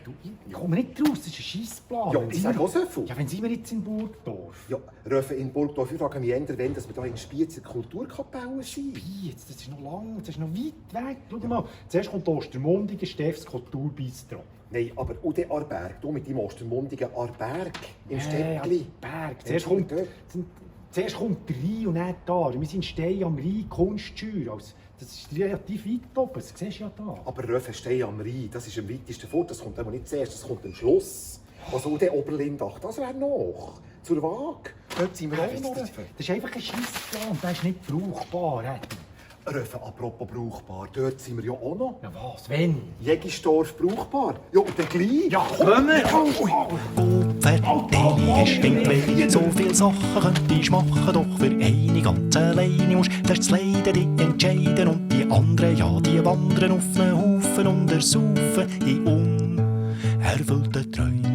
Du, ich komme nicht raus, das ist ein Scheissplan. Ja, ich sage auch so viel. Ja, wenn sind wir jetzt in Burgdorf? Ja, Röfe in Burgdorf, ich frage mich eher, wenn wir hier in Spiez in der Kulturkapelle sind. Spiez, das ist noch lang, das ist noch weit weg. Schau mal, zuerst kommt Ostermundigen, Steffs Kulturbistro. Nein, aber auch der Arberg, du mit deinem Ostermundigen Arberg im Städtli. Berg. Zuerst kommt der Rhein und dann da. Wir sind in Stein am Rhein, Kunstschür. Das ist relativ weit oben, das siehst du ja da. Aber Röfe Stein am Rhein, das ist am weitesten fort. Das kommt aber nicht zuerst, das kommt am Schluss. Also der Oberlindach, das wäre noch. Zur Waage. Dort sind wir auch noch. Das ist einfach ein Scheissplan, der ist nicht brauchbar. Röfe, apropos brauchbar, dort sind wir ja auch noch. Ja was, wenn? Jägisdorf brauchbar. Ja, und dann gleich. Ja, kommen! Fertig ist Winkel, so viel Sachen könnte ich machen, doch für eine ganz alleine musst das leider dich entscheiden und die anderen, ja, die wandern auf einen Haufen und ersaufen in unerfüllten Träumen.